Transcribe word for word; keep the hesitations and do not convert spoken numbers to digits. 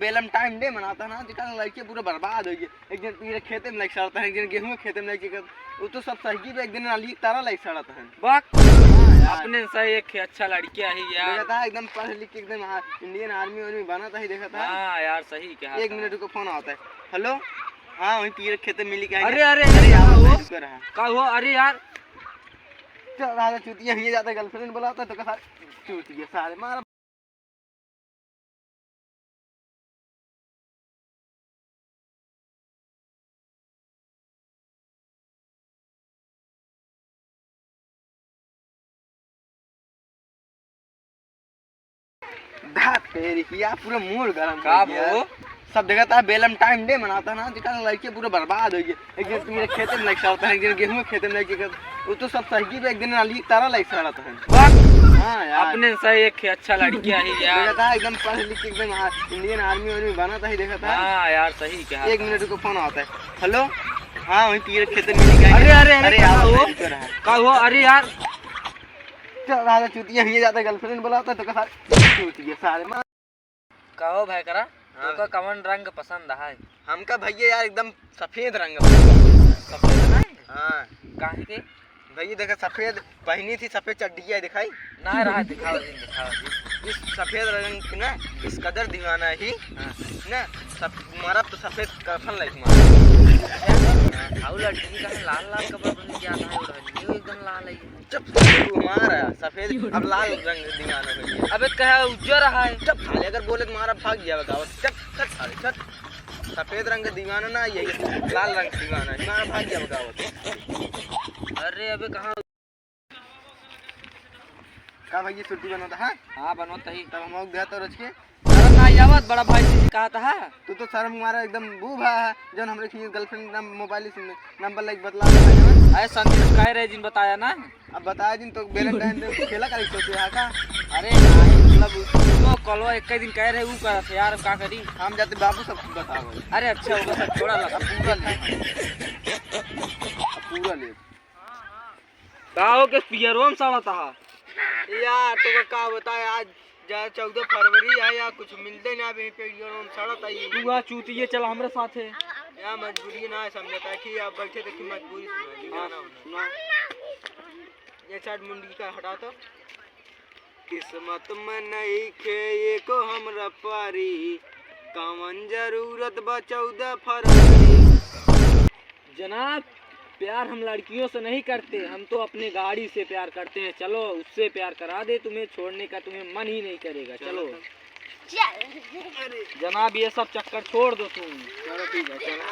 बेलम टाइम दे मनाता ना, आजकल लड़के पूरे बर्बाद होइ गए। एक दिन पीरे खेते में लाइके सड़ता है, एक दिन गेहूं खेते में लाइके कर, वो तो सब सही की, एक दिन नाली की तरह लाइके सड़ता है। बक, हाँ यार। अपने सही एक अच्छा लड़किया ही यार। देखा था एकदम पढ़ लिख के एकदम, हाँ, इंडियन आर्मी वार्मी बना था ही, देखा था। हाँ यार, सही कहा एक था। मिनट को फोन आता है। हेलो, हाँ, वहीं पीरे खेते में मिली क्या? अरे, अरे, अरे, अरे, कहाँ आओ, हो? रुको रहा। का हो? अरे यार। चल, राजा चूतिया, ये जाता है, गर्लफ्रेंड बुलाता है, तो कहा, चूतिया, सारे मार। धा तेरी की यार, पूरा मूड गरम का हो गया। वो? सब देखा था, बेलम टाइम दे मनाता ना, आजकल लड़के पूरे बर्बाद होइ गए। एक दिन पीरे खेते में लाइके सड़ता है, एक दिन गेहूं खेते में लाइके कर, वो तो सब सही की, एक दिन नाली की तरह लाइके सड़ता है। बक, हाँ यार। अपने सही एक अच्छा लड़किया ही यार। देखा था एकदम पढ़ लिख के एकदम, हाँ, इंडियन आर्मी वार्मी बना था ही, देखा था। हाँ यार, सही कहा एक था। मिनट को फोन आता है। हेलो, हाँ, वहीं पीरे खेते में मिली क्या? अरे, अरे, अरे, अरे, कहाँ आओ, हो? रुको रहा। का हो? अरे यार। चल, राजा चूतिया, ये जाता है, गर्लफ्रेंड बुलाता है, तो कहा, चूतिया, सारे मार। कहो भाई करा, हाँ। तोका कवन रंग पसंद है? हमका भैया यार एकदम सफेद रंग पसंद। सफेद ना? हाँ। काहे के? भैया देखा, सफेद पहनी थी, सफेद चड्डिया दिखाई। ना रहा, दिखाओ जी, दिखाओ जी। इस सफेद रंग की ना, इस कदर दीवाना ही, हाँ। ना, सब, मारा तो सफेद कफन लाइक मारा। हाँ। आओ लड़की का लाल लाल कपड़ा पहन के आता है, उड़ानी, ये एकदम लाल है। चुप साले, तू हमारा सफेद, अब लाल रंग दीवाना हो गया। अबे कहा उज्जर है। चुप साले, अगर बोले तो मारा भाग जावे गावत। चुप, चुप साले, चुप। सफेद रंग दीवाना ना, ये लाल रंग दीवाना है, मारा भाग जावे गावत। अरे अबे कहाँ? का भैया छुट्टी बनता है? हाँ, बनता ही। तब हम लोग गए तो रच के अरे ना आवत, बड़ा भाई से कहा था। तू तो शर्म मारा एकदम बूढ़ा है, जौन हमरे खींच गर्लफ्रेंड नाम मोबाइल से नंबर लाइक बतला रहा है। अरे संदीप कह रहे जिन बताया ना। अब बताया जिन तो बेलन टाइम दे खेला करे सोचे है का? अरे नहीं, मतलब वो कलवा एक दिन कह रहे, वो कह रहे यार, अब का करी? हम जाते बाबू सब बताओ। अरे अच्छा होगा, सब छोड़ा ला, अब पूरा ले। अब पूरा ले। का हो के पियरवा में सड़त हा? यार, तोका का बताए, आज जा चौदह फरवरी है, या कुछ मिलते ना, अभी पियरवा में सड़त आई। तू आ चूतिए, चल हमरे साथे। या मजबूरी ना है, समझता है कि आप बैठे देखी मजबूरी सुना, हाँ, जाना होना। सुना। ये साइड मुंडी का हटा तो। किस्मत में नइखे एको हमरा पारी, कवन जरूरत बा चौदह फरवरी। जनाब, प्यार हम लड़कियों से नहीं करते, हम तो अपने गाड़ी से प्यार करते हैं। चलो, उससे प्यार करा दे तुम्हें, छोड़ने का तुम्हें मन ही नहीं करेगा। चलो। चलो। जनाब, ये सब चक्कर छोड़ दो तुम। चलो, ठीक है, चलो।